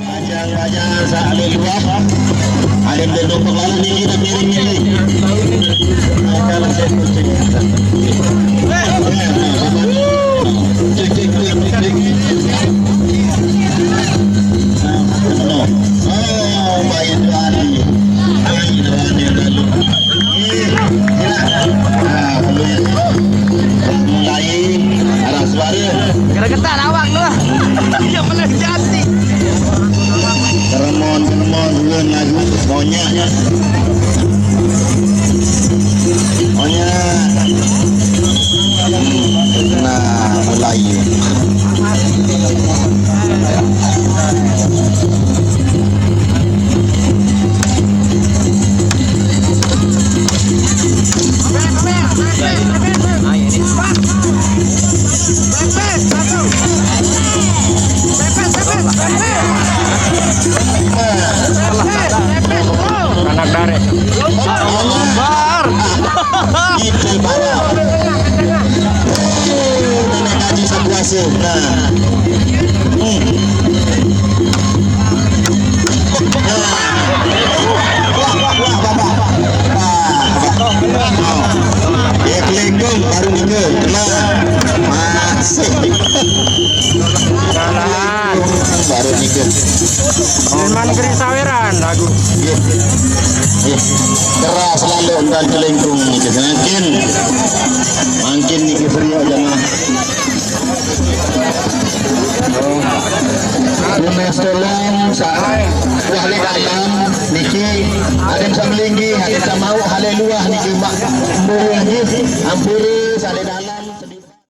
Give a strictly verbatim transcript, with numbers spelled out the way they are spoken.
Bajang-bajang sahale luar. Ada duduk kepala tinggi dan miring ini. Kalau saya kucing. Cek, cek, cek, cek. Oh, main dua hari. Main dua hari lalu. Nah, mulai arah suara. Geregetan awak tu. Dia pernah jadi. Keremon, keremon, ulun lagu. Monyet. Monyet. Nah, mulai. Anak dare. Lombar. Itu baru. Nenek kaji sabuase. Nah. Hmm. Nah. Wah, wah, wah, wah, wah. Wah. Oh. Ya, kelengkong baru nika. Nah. Masih. Jalan. Baru nika. Memang geri saweran lagu. Nggih. Nggih. Keras selalu dan kelengkung niki. Mangkin. Mangkin niki serius jamaah. Tunas tolong sa wahli dalam niki aden samelinggi, aden samau haleluah niki mak mbuh nggih. Ampura sale dalam.